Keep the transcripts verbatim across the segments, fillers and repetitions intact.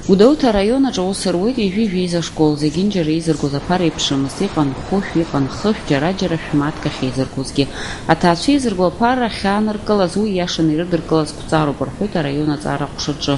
Гәдоуҭа араион аҿы аус руеит ҩажәи жәеиза школ, зегьынџьара еизыргоз аԥара еиԥшымызт, иҟан хәышә, иҟан хышә, џьара-џьара шәмаҭк ахьеизыргозгьы. Аҭаацәа еизырго аԥара ахьааныркылаз, уи иашаны ирыдыркылаз қәҵароуп, рҳәоит араион аҵара аҟәшаҿы.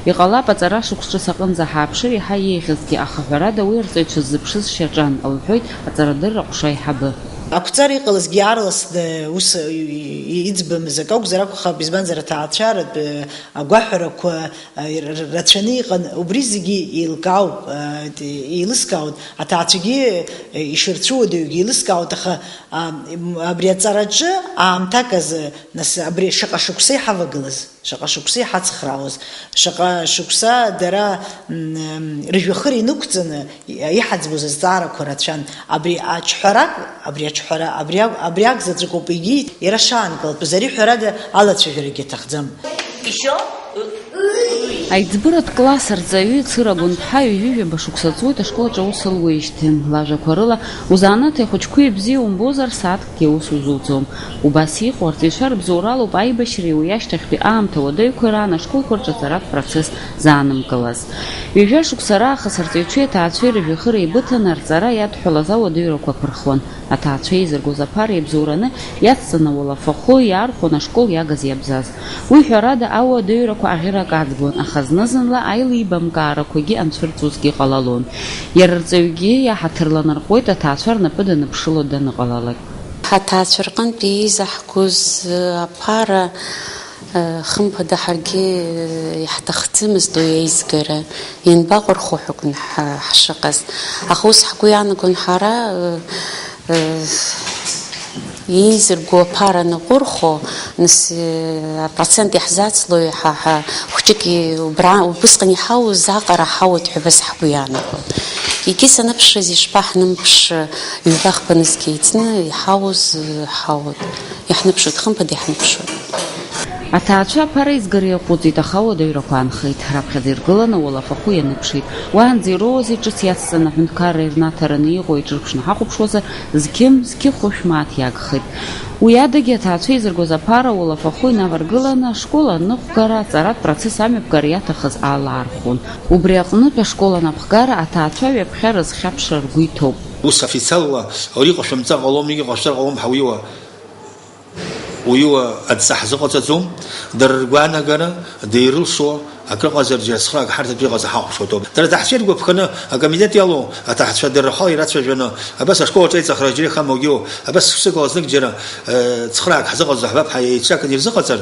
Иҟалап, аҵара шықәс ҿыц аҟынӡа ҳааԥшыр, иаҳа еиӷьызгьы, аха ҳәарада, уи арҵаҩцәа ззыԥшыз шьаҿан, лҳәоит аҵарадырра аҟәша аиҳабы. Ақәҵара иҟалазгьы аарласны ус, и-, и-, иӡбамыз акы акәзар акәхап, избанзар, аҭаацәаратә, э, агәаҳәарақәа, э, р-, р-, рацәаны иҟан, убри зегьы еилкаауп, э, д-, еилыскаауан, аҭаацәагьы, э, ишырцәуадаҩгьы еилыскаауан, аха, а, м, абри аҵараҿы аамҭак азы, нас, абри шаҟа шықәса иҳавагылаз? Шаҟа шықәса иҳацхраауаз, шаҟа шықәса дара, м, рыжәҩахыр инықәҵаны иҳаӡбоз азҵаарақәа рацәан. Абри аҿҳәарак, абри аҿҳәара, абри ак-, абри акзаҵәыкоуп егьи иара шаанкылатәыз, ари ҳәарада алацәажәарагьы аҭахӡам. Аиҵбыратә класс арҵаҩы Цыра Гәынԥҳа ҩажәижәаба шықәса ҵуеит ашкол аҿы аус луеижьҭеи. Лажәақәа рыла, узанааҭ ахәыҷқәа ибзиа умбозар, сааҭ Ус узуӡом. Убас иҟоу арҵаҩцәа рыбзоуралоуп аибашьреи уи ашьҭахьтәи аамҭа уадаҩқәеи раан ашколқәа рҿы аҵаратә процесс заанымгылаз. Ҩажәа шықәса раахыс арҵаҩцәеи аҭаацәеи рыжәҩахыр еибыҭаны арҵара иадҳәалаз ауадаҩрақәа аԥырхуан. Аҭаацәа еизыргоз аԥара иабзоураны иацҵаны ауалафахәы иаархәон ашкол иагаз-иабзаз. Уи, ҳәарада, ауадаҩрақәа аӷьырак аӡбон, аха зны-зынла аилибамкаарақәагьы анцәырҵуазгьы ҟалалон. Иара рҵаҩгьы иаҳаҭыр ланарҟәуеит аҭаацәа рнапы даныԥшыло даныҟалалак. Ҳаҭаацәа рҟынтә иизаҳгоз аԥара, хымԥада, ҳаргьы иаҳҭахӡамызт уи аизгара, ианбаҟәырхо ҳәа акәын ҳа-, ҳшыҟаз. Аха ус ҳгәы иаанагон ҳара, иеизырго аԥара анаҟәырхо, нас, э, апроцент иаҳзацлои, ҳа, ҳа, хәҷык и-, убра, убысҟан иҳауз аҟара ҳауеит ҳәа убас ҳгәы иаанагон. Егьи саныԥшыз, ишԥаҳнымԥшы, ҩба-хԥа нызқь еицны иҳауз, э, ҳауеит. Иаҳныԥшуеит, хымԥада иаҳныԥшуеит. Аҭаацәа аԥара аизгара иаҟәыҵит, аха ауадаҩрақәа аанхеит. Раԥхьаӡа иргыланы ауалафахәы ианыԥшит. Уаанӡа ироуазеи ҿыц иацҵаны аҳәынҭқарра ирнаҭараны иҟоу иҿырԥшны ҳахәаԥшуазар, зқьы, зқьы хәышә мааҭ иагхеит. Уи адагьы аҭаацәа еизыргоз аԥара ауалафахәы инаваргыланы, ашкол аныҟәгара, аҵаратә процесс амҩаԥгара иаҭахыз ала архон. Убри аҟнытә ашкол анапхгара аҭаацәа ҩаԥхьа рызхьаԥшра ргәы иҭоуп. Ус официалла ари ҟашәымҵар ҟалом, егьи ҟашәҵар ҟалом ҳәа уиуа, уиуа адҵа ҳзыҟаҵаӡом. Дара ргәаанагара, дирылшо акрыҟазар, џьара цхыраак ҳарҭатәы иҟаз ҳахәаԥшуа ҭоуп. Дара аҭаҳцәа иргәаԥханы акомитет иалоу аҭаҳцәа дара рхала ирацәажәаны, абас ашкол аҿы аиҵахара џьара ихамоугьы, абас шықәсык ала знык џьара, э, цхыраак ҳзыҟаҵо ҳбап ҳәа еицҿакны ирзыҟаҵар,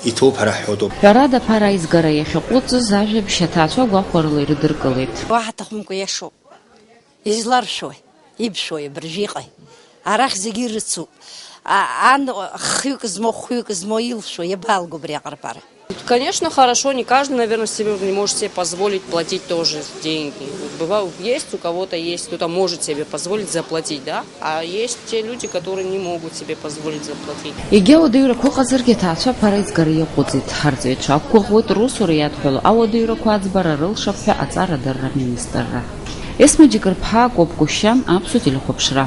иҭоуп ҳәа ҳҳәатәуп. Ҳәарада, аԥара аизгара иахьаҟәыҵыз ажәабжь аҭаацәа гәахәарыла ирыдыркылеит. Уаҳа ҭахымкәа иашоуп. Изларшәуеи, ибшәуеи абыржәы иҟеи? Арахь зегьы ирыцуп. А-, ан хҩык змоу, хәҩык змоу илшәуа, иабалго абри аҟарпара? Конечно, хорошо, не каждый, наверное, себе не может себе позволить платить тоже деньги. Бывает, есть у кого-то есть, кто-то может себе позволить заплатить, да? А есть те люди, которые не могут себе позволить заплатить. Егьа уадаҩрақәа ыҟазаргьы, аҭаацәа аԥара аизгара иаҟәыҵит. Ҳарҵаҩцәа ақәгәыӷуеит русура иадҳәалоу ауадаҩрақәа аӡбара рылшап ҳәа аҵарадырра аминистрра. Есма Џьыкырԥҳа, Акоп Кушьан, Аԥсуа телехәаԥшра.